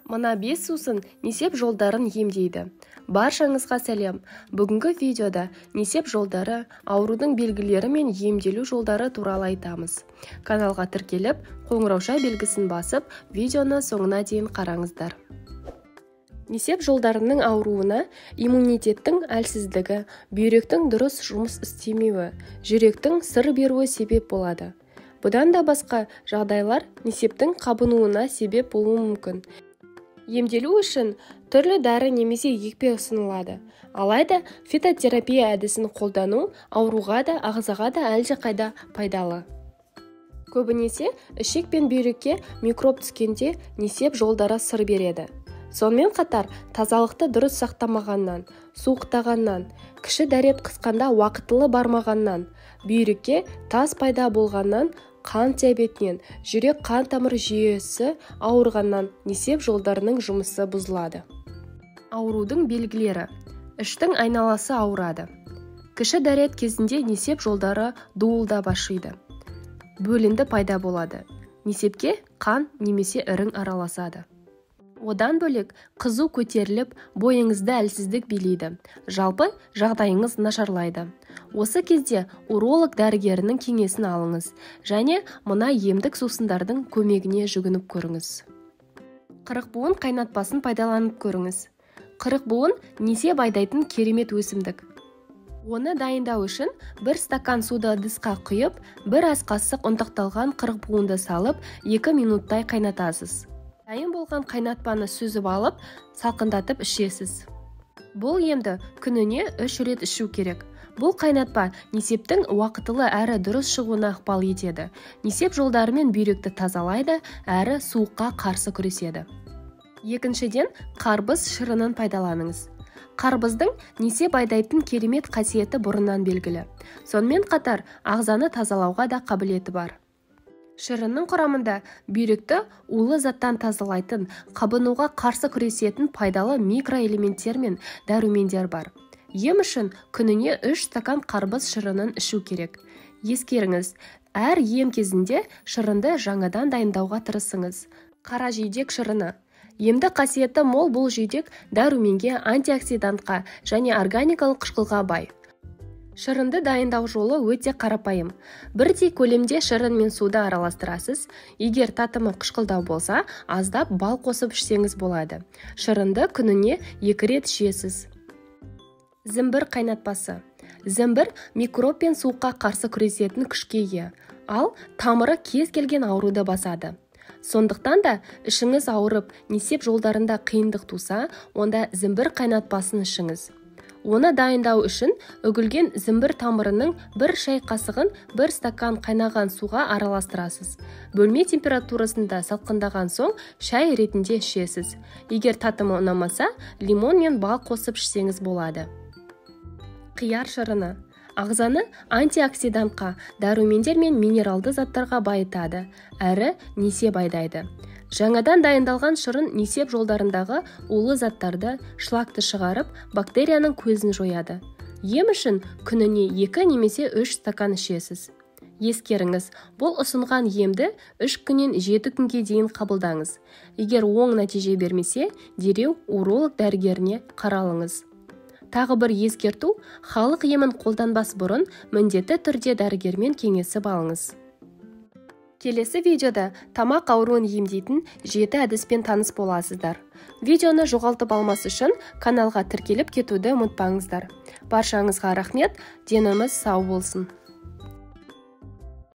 Мына 5 сусын несеп жолдарын емдейді. Баршаңызға сәлем. Бүгінгі видеода несеп жолдары, аурудың белгілері мен емделу жолдары туралы айтамыз. Каналға тіркеліп, қоңырауша белгісін басып, видеоны соңына дейін қараңыздар. Несеп жолдарының ауруына иммунитеттің әлсіздігі, бүйректің дұрыс жұмыс істемеуі, жүректің сыр беруі себеп болады. Бұдан да басқа жағдайлар несептің қабынуына себеп болуы мүмкін. Емделу үшін түрлі дәрі немесе екпе ұсынылады. Алайда фитотерапия әдісін қолдану ауруға да, ағзаға да әлдеқайда пайдалы. Көбінесе ішек пен бүйрекке микроб түскенде несеп жолдары сыр береді. Сонымен қатар тазалықты дұрыс сақтамағаннан, суықтағаннан, кіші дәрет қысқанда уақытылы бармағаннан, бүйрекке тас пайда болғаннан, қан диабетінен, жүрек қан тамыр жүйесі ауырғаннан несеп жолдарының жұмысы бұзылады. Аурудың белгілері. Іштің айналасы ауырады. Кіші дәрет кезінде несеп жолдары дуылдап ашиды. Бөлінді пайда болады. Несепке қан немесе ірің араласады. Одан бөлек, қызу көтеріліп, бойыңызды әлсіздік билейді. Жалпы, жағдайыңыз нашарлайды. Осы кезде уролог дәрігерінің кеңесін алыңыз және мына емдік сусындардың көмегіне жүгініп көріңіз. Қырықбуын қайнатпасын пайдаланып көріңіз. Қырықбуын несеп айдайтын керемет өсімдік. Оны дайындау үшін бір стакан суды ыдысқа құйып, бір ас қасық ұнтақталған қырықбуынды салып, 2 минуттай қайнатасыз. Дайын болған қайнатпаны сүзіп алып, салқындатып ішесіз. Бұл емді күніне 3 рет ішу керек. Бұл қайнатпа несептің уақытылы әрі дұрыс шығуына ықпал етеді. Несеп жолдары мен бүйректі тазалайды, әрі суыққа қарсы күреседі. Екіншіден, қарбыз шырынын пайдаланыңыз. Қарбыздың несеп айдайтын керемет қасиеті бұрыннан белгілі. Сонымен қатар, ағзаны тазалауға да қабілеті бар. Шырынның құрамында бүйректі улы заттан тазалайтын, қабынуға қарсы күресетін пайдалы микроэлементтер мен дәрумендер бар. Ем үшін күніне 3 стакан қарбыз шырынын ішу керек. Ескеріңіз, әр ем кезінде шырынды жаңадан дайындауға тырысыңыз. Қара жидек шырыны. Емді қасиеті мол бұл жидек дәруменге, антиоксидантқа және органикалық қышқылға бай. Шырынды дайындау жолы өте қарапайым. Бірдей көлемде шырын мен суды араластырасыз. Егер татымы қышқылдау болса, аздап бал қосып ішсеңіз болады. Шырынды күніне 2 рет ішесіз. Зімбір қайнатпасы. Зімбір микроб пен суыққа қарсы күресетін күшке ие, ал тамыры кез келген ауруды басады. Сондықтан да ішіңіз ауырып, несеп жолдарында қиындық туса, онда зімбір қайнатпасын ішіңіз. Оны дайындау үшін үгілген зімбір тамырының 1 шай қасығын 1 стакан қайнаған суға араластырасыз. Бөлме температурасында салқындаған соң шай ретінде ішесіз. Егер татымы ұнамаса, лимон мен бал қосып ішсеңіз болады. Қияр шырыны. Ағзаны антиоксидантқа, дәрумендер мен минералды заттарға байытады, әрі несеп айдайды. Жаңадан дайындалған шырын несеп жолдарындағы улы заттарды, шлакты шығарып, бактерияның көзін жояды. Ем үшін күніне 2 немесе 3 стакан ішесіз. Ескеріңіз, бұл ұсынған емді 3 күннен 7 күнге дейін қабылдаңыз. Егер оң нәтиже бермесе, дереу уролог дәрігеріне қаралыңыз. Тағы бір ескерту, халық емін қолданбас бұрын міндетті түрде дәрігермен кеңесіп алыңыз. Келесі видеода тамақ ауруын емдейтін 7 әдіспен таныс боласыздар. Видеоны жоғалтып алмас үшін каналға тіркеліп кетуді ұмытпаңыздар. Баршаңызға рахмет, деніміз сау болсын.